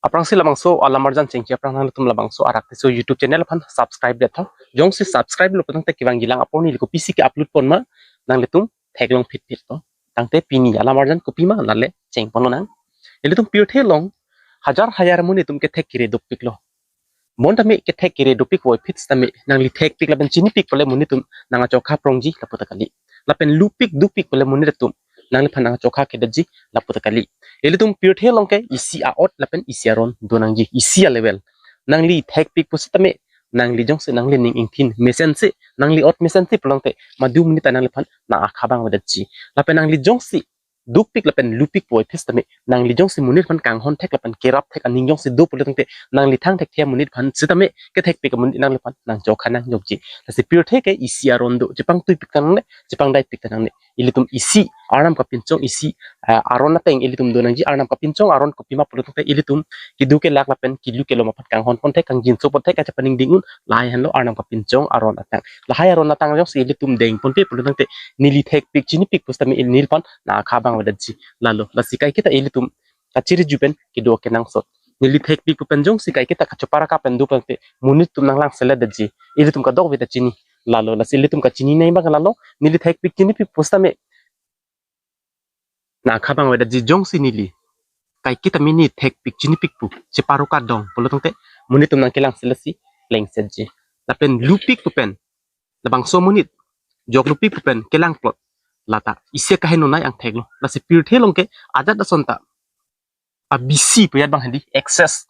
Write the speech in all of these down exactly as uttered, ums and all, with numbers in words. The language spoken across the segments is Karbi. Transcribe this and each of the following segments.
Aphrangsi labangso alamarjan chengji aphrang nanglitum labangso Arak Tisso YouTube channel aphan subscribe det tha. Jongsi subscribe lo putangte kevangjilang apor neli kopisi ke-upload pon ma nanglitum theklong phitphit to. Tangte pini alamarjan kopima lale chengpon lonang. Ilitum pirthe along hajar hajar monit atum kethek kere dopiklo. Bonta me kethek kere dopik voiphit sitame nangli thekpik lapen chinipik pule monit atum nangkachokha prongji lapu ta kali. Lapen lupik dopik pule monit atum nangliphan nangkachokha kedetji lapu ta kali. Ilitum pirthe along ke isi a-ot lapen isi aron do nangji, isi a-level. Nangli thekpik pusitame nangli jongsi nangli ning ingthin mesensi, nangli ot mesensi pulangte madu monit ta nangliphan nangkakha abang avedetji. Lapen nangli jongsi dopik lapen lupik voiphit sitame nangli jongsi monit aphan kanghon thek lapen kerap thek aning jongsi do pulangte nangli thang thekthe amonit aphan sitame kethekpik amonit nangliphan nangchokha nangjokji. Lasi pirthe ke isi aron do, chepangtuipik ta nangne, chepangdaipik ta nangne. Ilitum isi Arnam kapinchong isi, ah, aron ateng ilitum do nangji. Arnam kapinchong aron kopima pulangte ilitum kedo kelak lapen kelu kelom aphan kanghon pon thek, kangjinso pon thek, kachepaningding un, lahai henlo Arnam kapinchong aron ateng. Lahai aron ateng jongsi ilitum dengponpe pulangte neli thekpik chinipik pusitame neliphan nangkakha abang avedetji. Lalo lasi kaiketa ilitum kachiriju pen kedo kenangsot. Neli thekpik pu pen jongsi kaiketa kachoparaka pen do pulangte monit atum nanglangseledetji. Ilitum kadokave ta chini. Lalo lasi ilitum kachini nai abang lalo, neli thekpik chinipik pusitame nangkakha abang avedetji. Jongsi neli kaiketa mini thekpik chinipik pu cheparokadong pulangte monit atum nangkelangseletsi plengsetji. Lapen lupik pu pen labangso amonit jok lupik pu pen kelangplot, lata isi kaheno nai angtheklo. Lasi pirthe along ke ajat ason ta abisi pu ajat abang hedi, excess,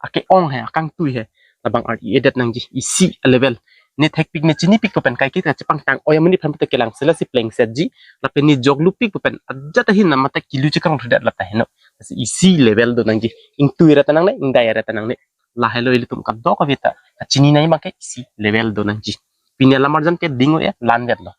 ake-ong he, akangtui he, labang ar-i-edet nangji, isi a-level. Ne thekpik ne chinipik pu pen kaiketa chepangtang-oi amonit aphan pute kelangseletsi plengsetji. Lapen ne jok lupik pu pen ajat ahin na mate kelu chekarong thudet lata heno. Lasi isi level do nangji. Ingtui ra ta nangne, ingdai ra ta nangne. Lahelo ilitum kadokave ta kachini nai abang ke isi level do nangji. Pini alamarjan ke ding-o-e, landetlo.